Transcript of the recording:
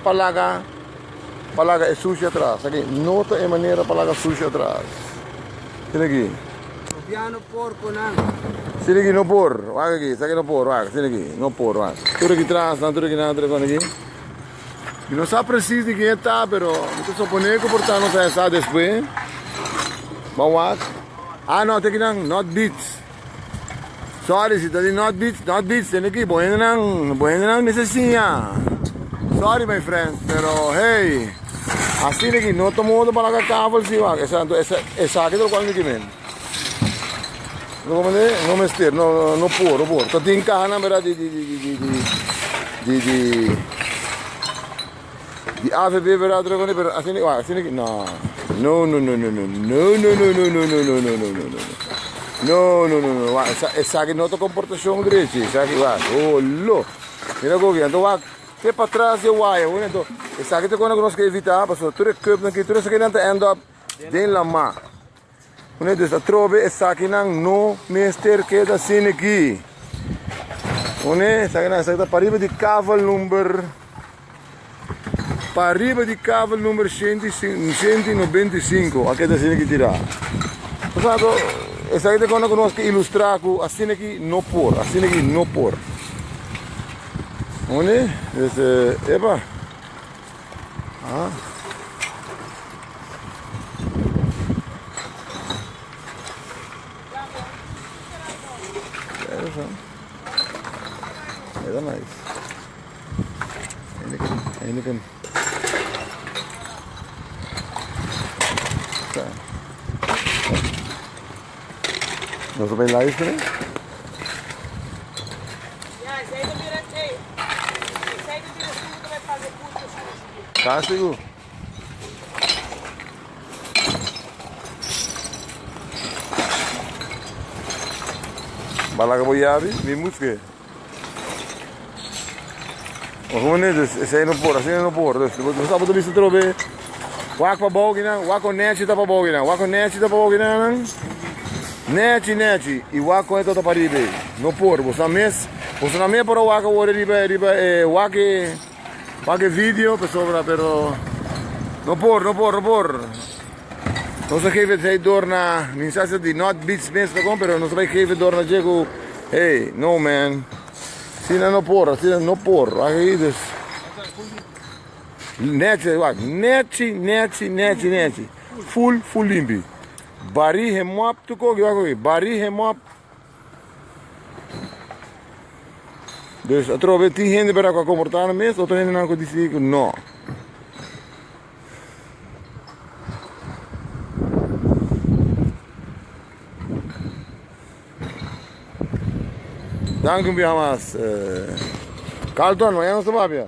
pa laga pa laga e sushi atras. Aki no ta e manera pa laga sushi atras. Sina aki. Rubiano porco nan. Sina aki no por. Wak aki, esaki no por, wak. Sina aki, no por, wak. Tur aki tras nan, tur aki nan, tur aki. Mi no sa precies di ken e ta, pero mi ta supone ku por ta nos a sa despues. Ban wak. Ah no, te kinan, not beats. Sorry, si ta di not beats, not beats, tene ki, bo hendenan, bo hendenan mester siña. Sorry my friend, pero hey, asina ki no ta modo pa laga kavel si wak. Esa, esa, esaki ta lokual mi ke men. No comprende? No mester, no, no por, no por. Ta tin kahanan bera di, di, di, di, di, di, di, di, di AVB bera otro kone, pero asina, wak, asina ki, no. No, no, no, no, no, no, no, no, no, no, no, no, no, no, no, no. No, no, no, no, wak, esa, esaki no ta komportashon drechi, esaki, wak, oh, lo. Mira koki, anto wak, te patras di e waya, hoor, anto, esaki ta kone ku nos ke evita, pasobra tur e cupnan ki, tur esakinan ta end up den lama. Une dus atrobe esakinan no mester keda asina aki. Une esakinan esaki ta pariba di kavel number pariba di kavel number 195 a keda asina aki tirá. Pasado esaki ta kona ku nos ke ilustrá ku asina aki no por, asina aki no por. Une dus epa. Ah. Era nice. Eindelijk, eindelijk een. Zo. Nos ta bay luisteren. Ta sigur. Balaga bo yabi, mi muske. Ojo dus esei no por, asina no por. Dus bo sa bo ta bisa trobe. Wak pa bou kinan, wak con nechi ta pa bou kinan, wak con nechi ta pa bou kinan. Nechi, nechi, y wak con e ta pa riba ei. No por, bo sa mes, bo sa mes por a wak awor riba, riba e wak e, wak e video, pasobra, pero no por, no por, no por. Nos a geef het door na, mi sa si di North Beach mes ta con, pero nos a bay geef het door na dje cu, hey, no man. Asina no por, asina no por. Wak aki dus. Nechi, wak, nechi, nechi, nechi, nechi. Full, full limpi. Bari hemop tu koki, wak aki. Bari hemop. Dus atrobe tin hende bera ku a komportá nan mes, otro hendenan ku disidí ku no. Danki un biaha mas. Carlton, mañana nos ta papia.